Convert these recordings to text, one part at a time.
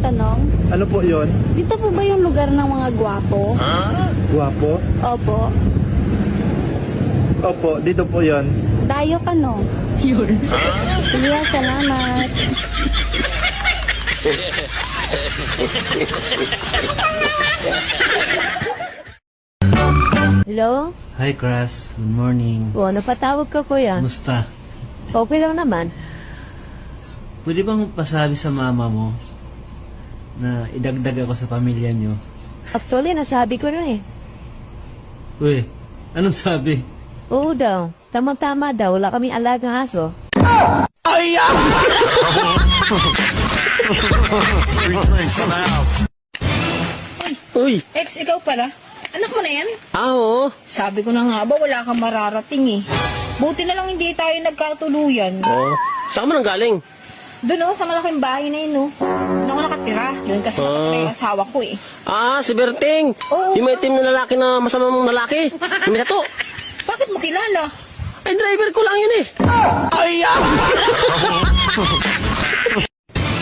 tanong. Ano po yon? Dito po ba yung lugar ng mga gwapo? Guwapo? Opo. Opo, dito po yon. Dayo ka, no? Yun. Sige, salamat. Hello? Hi, Crush. Good morning. O, napatawag ka, kuya. Kumusta? Okay lang naman. Pwede bang pasabi sa mama mo na idagdag ako sa pamilya niyo? Actually, nasabi ko na eh. Uy, anong sabi? Oo daw. Tamang-tama daw. Wala kaming alagang aso. Uy, Ex, ikaw pala? Anak mo na yan? oo. Sabi ko na nga ba, wala kang mararating eh. Buti na lang hindi tayo nagkatuluyan. Oh, saan mo nang galing? Doon sa malaking bahay na yun, Doon ako nakatira. Doon kasi nakatira yung asawa ko eh. Ah, si Berting. Oo. Yung may team na lalaki na masamang lalaki. Yung may tato. Bakit mo kilala? Ay, driver ko lang yun eh.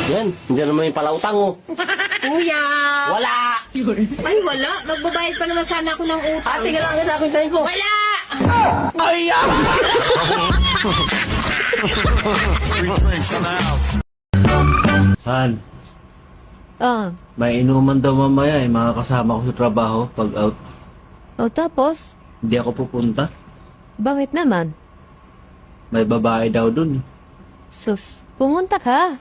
Yan, hindi naman yung palautang mo. Kuya! Wala! Ay, wala. Magbabayad pa naman sana ako ng utang. Ate, kailangan na ako hintayin ko. Wala! Han, Ah. may inuman daw mamaya eh. Makakasama ko sa trabaho pag out. O, tapos? Hindi ako pupunta. Bakit naman? May babae daw dun eh. Sus, pumunta ka.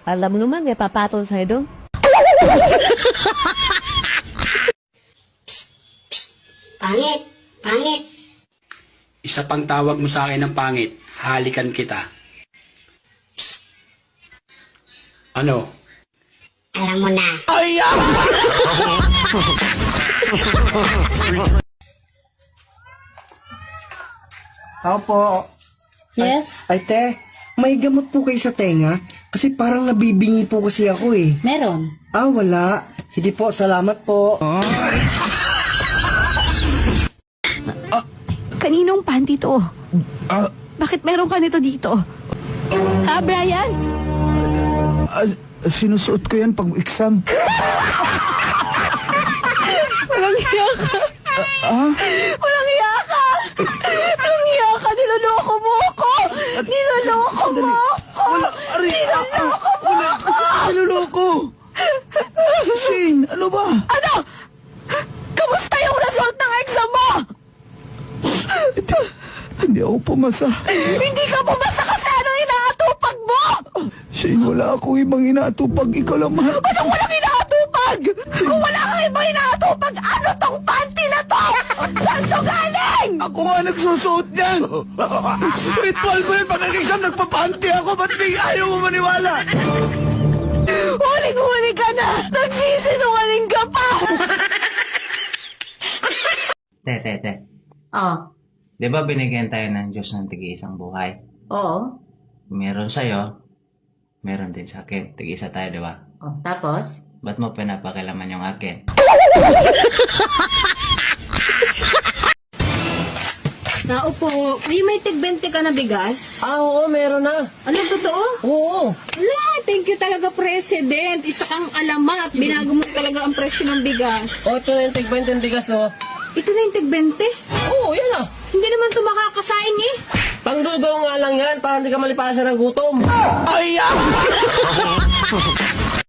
Alam mo naman, may papatol sa'yo doon. Pangit! Pangit! Isa pang tawag mo sa akin ng pangit, halikan kita. Psst. Ano? Alam mo na. Ako po. Yes, Ay, te, may gamot po kayo sa tenga? Kasi parang nabibingi po kasi ako eh. meron. Ah, wala. Sige po, salamat po. Kaninong panty to? Bakit meron ka nito dito? Ha, Brian? Sinusuot ko yan pag exam. Walang hiya ka. Walang hiya ka. Walang hiya ka. Niloloko mo ako. Niloloko mo ako. Niloloko mo ako. Niloloko! Shane, ano ba? Ano? Kamusta yung result ng exam mo? Hindi ako pumasa. Hindi ka pumasa kasi ano inaatupag mo? Shane, wala ako ibang inaatupag. Ikaw lang mahal. Anong walang inaatupag? Kung wala kang ibang inaatupag, ano tong panty na to? Saan to galing? Ako nga nagsusuot niyan! Ritual ko yun! Pag nag-exam, nagpapanti ako! Ba't di ayaw mo maniwala? Huling-huli ka na! Nagsisinungaling ka pa! Te. Oh, Di ba binigyan tayo ng Diyos ng tig-iisang buhay? oo. Meron sa'yo, meron din sa akin. Tig-isa tayo, di ba? Oh, tapos? Ba't mo pinapakilaman yung akin? Naupo. May tig-20 ka na bigas? Ah, oo, meron na. Ano, totoo? Oo. Wala, thank you talaga, President. Isa kang alamat. Binago mo talaga ang presyo ng bigas. O, ito na yung tig-20 bigas, oh. Ito na yung tig-20? Oo, yan ah. Hindi naman ito makakasaing eh. Pangdudaw nga lang yan, para hindi ka malipasan ng gutom. Ay,